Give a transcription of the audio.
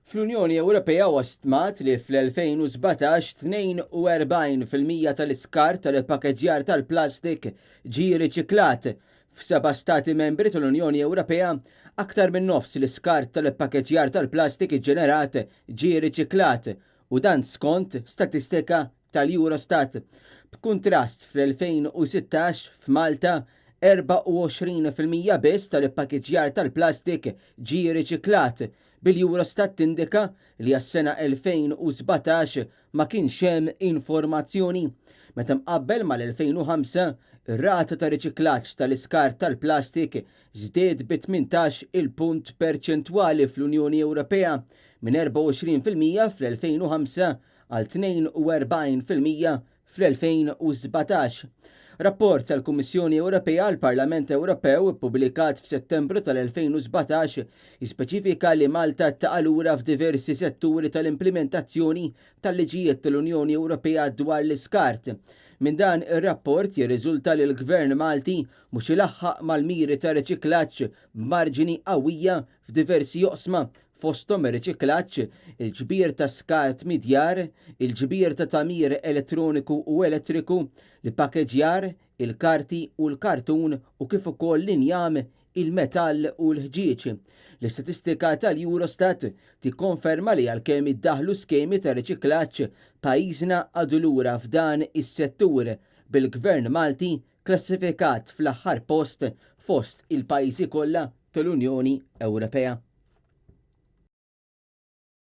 Fl-Unjoni Ewropea huwa stmat li fl-2017 42% tal-iskart tal-ippakeġġjar tal-plastik ġie riċiklat. F'seba' stati membri tal-Unjoni Ewropea, aktar minn nofs l-iskart tal-ippakeġġjar tal-plastik iġġenerat ġie riċiklat u dan skont statistika tal-Eurostat. B'kuntrast, fl-2016 f'Malta, 24% biss tal-ippakeġġjar tal-plastik ġie riċiklat, bil-Eurostat tindika li għas-sena 2017 ma kienx hemm informazzjoni. Meta mqabbel mal-2005, ir-rata ta' riċiklaġġ tal-iskart tal-plastik żdied bi 18 il-punt perċentwali fl-Unjoni Ewropea, minn 24% fl-2005 għal 42% fl-2017. Rapport tal-Kummissjoni Ewropea għall-Parlament Ewropew ippubblikat f'Settembru tal-2017 jispeċifika li Malta taqa' lura f'diversi setturi tal-implimentazzjoni tal-liġijiet tal-Unjoni Ewropea dwar l-iskart. Minn dan ir-rapport jirriżulta li l-Gvern Malti mhux ilaħħaq mal-miri ta' riċiklaġġ b'marġini qawwija f'diversi oqsma, fosthom ir-riċiklaġġ, il-ġbir ta' skart mid-djar, il-ġbir ta' tagħmir elettroniku u elettriku, l-ippakeġġjar, il-karti u l-kartun u kif ukoll l-injam, il-metall u l-ħġieġ. L-istatistika tal-Eurostat tikkonferma li għalkemm iddaħħlu skemi ta' riċiklaġġ, pajjiżna għadu lura f'dan is-settur, bil-Gvern Malti klassifikat fl-aħħar post fost il-pajjiżi kollha tal-Unjoni Ewropea.